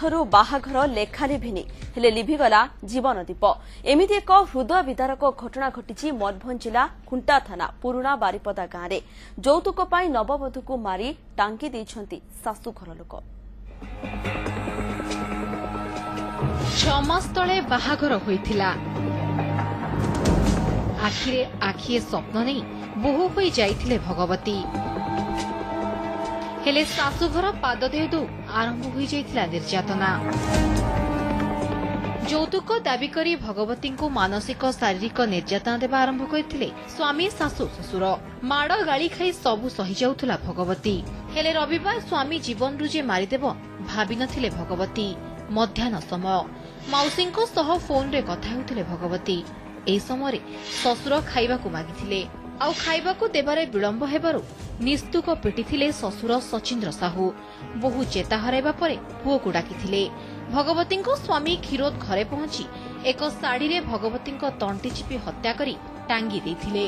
କାନ୍ଥରୁ ବାହାଘର ଲେଖା ଲିଭିନି, ହେଲେ ଲିଭିଗଲା ଜୀବନ ଦୀପ। ଏମିତି ଏକ ହୃଦୟ ବିଦାରକ ଘଟଣା ଘଟିଛି ମୟୂରଭଞ୍ଜ ଜିଲ୍ଲା ଖୁଣ୍ଟା ଥାନା ପୁରୁଣା ବାରିପଦା ଗାଁରେ। ଯୌତୁକ ପାଇଁ ନବବଧୂକୁ ମାରି ଟାଙ୍ଗି ଦେଇଛନ୍ତି ଶାଶୁଘର ଲୋକ। 6 ମାସ ତଳେ ବାହାଘର ହୋଇଥିଲା। ଆଖିରେ ଆଖିଏ ସ୍ୱପ୍ନ ନେଇ ବୋହୂ ହୋଇ ଯାଇଥିଲେ ଭଗବତୀ। ହେଲେ ଶାଶୁଘର ପାଦ ଦେଉ ଦେଉ ଆରମ୍ଭ ହୋଇଯାଇଥିଲା ନିର୍ଯାତନା। ଯୌତୁକ ଦାବି କରି ଭଗବତୀଙ୍କୁ ମାନସିକ ଶାରୀରିକ ନିର୍ଯାତନା ଦେବା ଆରମ୍ଭ କରିଥିଲେ ସ୍ୱାମୀ, ଶାଶୁ, ଶ୍ୱଶୁର। ମାଡ଼ ଗାଳି ଖାଇ ସବୁ ସହିଯାଉଥିଲା ଭଗବତୀ। ହେଲେ ରବିବାର ସ୍ୱାମୀ ଜୀବନରୁ ଯେ ମାରିଦେବ ଭାବିନଥିଲେ ଭଗବତୀ। ମଧ୍ୟାହ୍ନ ସମୟ, ମାଉସୀଙ୍କ ସହ ଫୋନରେ କଥା ହେଉଥିଲେ ଭଗବତୀ। ଏହି ସମୟରେ ଶ୍ୱଶୁର ଖାଇବାକୁ ମାଗିଥିଲେ, ଆଉ ଖାଇବାକୁ ଦେବାରେ ବିଳମ୍ବ ହେବାରୁ ନିସ୍ତୁକ ପିଟିଥିଲେ ଶ୍ୱଶୁର ସଚିନ୍ଦ୍ର ସାହୁ। ବୋହୂ ଚେତା ହରାଇବା ପରେ ପୁଅକୁ ଡାକିଥିଲେ। ଭଗବତୀଙ୍କ ସ୍ୱାମୀ କ୍ଷୀରୋଦ ଘରେ ପହଞ୍ଚି ଏକ ଶାଢ଼ୀରେ ଭଗବତୀଙ୍କ ତଣ୍ଟି ଚିପି ହତ୍ୟା କରି ଟାଙ୍ଗି ଦେଇଥିଲେ।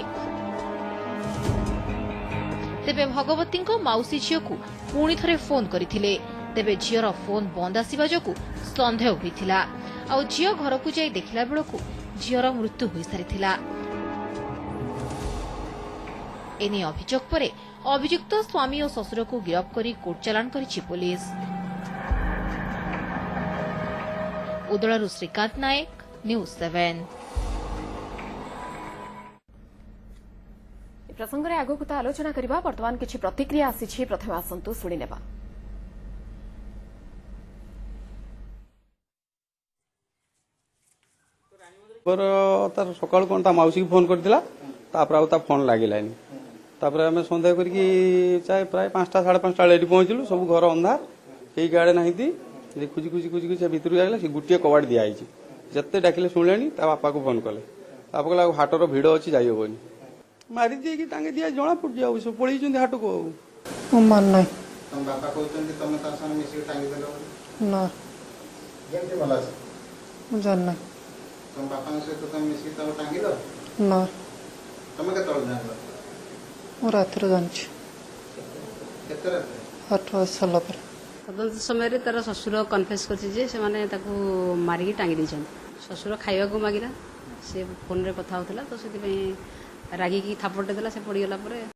ତେବେ ଭଗବତୀଙ୍କ ମାଉସୀ ଝିଅକୁ ପୁଣି ଥରେ ଫୋନ୍ କରିଥିଲେ। ତେବେ ଝିଅର ଫୋନ୍ ବନ୍ଦ ଆସିବା ଯୋଗୁଁ ସନ୍ଦେହ ହୋଇଥିଲା, ଆଉ ଝିଅ ଘରକୁ ଯାଇ ଦେଖିଲା ବେଳକୁ ଝିଅର ମୃତ୍ୟୁ ହୋଇସାରିଥିଲା। ଏନେଇ ଅଭିଯୋଗ ପରେ ଅଭିଯୁକ୍ତ ସ୍ୱାମୀ ଓ ଶ୍ୱଶୁରକୁ ଗିରଫ କରି କୋର୍ଟ ଚାଲାଣ କରିଛି ପୋଲିସ। ଉଦଳାରୁ ଶ୍ରୀକାନ୍ତ ନାୟକ, ନ୍ୟୁଜ୍ 7। ଏ ପ୍ରସଙ୍ଗରେ ଆଗକୁ ତ ଆଲୋଚନା କରିବା, ବର୍ତ୍ତମାନ କିଛି ପ୍ରତିକ୍ରିୟା ଆସିଛି, ପ୍ରଥମେ ଆସନ୍ତୁ ଶୁଣିନେବା। ତାର ସକାଳୁ କ'ଣ ତା ମାଉସୀକି ଫୋନ୍ କରିଥିଲା, ତାପରେ ଆଉ ତା ଫୋନ୍ ଲାଗିଲାନି। ତାପରେ ଆମେ ସନ୍ଦେହ କରିକି ପ୍ରାୟ 5ଟା 5:30 ବେଳେ ଏଠି ପହଞ୍ଚିଲୁ। ସବୁ ଘର ଅନ୍ଧାର, କେହି ଗାଡ଼େ ନାହାନ୍ତି। ଖୋଜି ଖୋଜି ଖୋଜି ଖୋଜି ସେ ଭିତରକୁ ଯାଇଲା। ସେ ଗୋଟିଏ କବାଟ ଦିଆହେଇଛି। ଯେତେ ଡାକିଲେ ଶୁଣିଲେନି। ତା ବାପାକୁ ଫୋନ୍ କଲେ, ବାପା କହିଲେ ଆଉ ହାଟର ଭିଡ଼ ଅଛି, ଯାଇହେବନି। ମାରି ଦେଇକି ତାଙ୍କେ ଦିଆ ଜଣା ପଡୁଛି, ଆଉ ସବୁ ପଳେଇଛନ୍ତି ହାଟକୁ। ଆଉ ମୁଁ ମାନ ନାହିଁ। ତମ ବାପା କହୁଛନ୍ତି ତମେ ତା ସାଙ୍ଗେ ମିଶିକି ଟାଙ୍ଗିଦେଲ ବୋଲି। ନା। କେମିତି ମଲା ସେ? ମୁଁ ଜାଣିନାହିଁ। ତମ ବାପାଙ୍କ ସହିତ ତମେ ମିଶିକି ତାକୁ ଟାଙ୍ଗିଲ? ନା। ତମେ କେତେବେଳେ ଜାଣିଲ? ମୁଁ ରାତିରେ ଜାଣିଛି। କେତେ ରାତିରେ? 8 ବାଜି ସାରିଲା ପରେ। ତଦନ୍ତ ସମୟରେ ତାର ଶ୍ୱଶୁର କନଫେସ୍ କରିଛି ଯେ ସେମାନେ ତାକୁ ମାରିକି ଟାଙ୍ଗି ଦେଇଛନ୍ତି। ଶ୍ୱଶୁର ଖାଇବାକୁ ମାଗିଲା, ସେ ଫୋନରେ କଥା ହେଉଥିଲା, ତ ସେଥିପାଇଁ ରାଗିକି ଥାପଡ଼ଟେ ଦେଲା, ସେ ପଡ଼ିଗଲା ପରେ।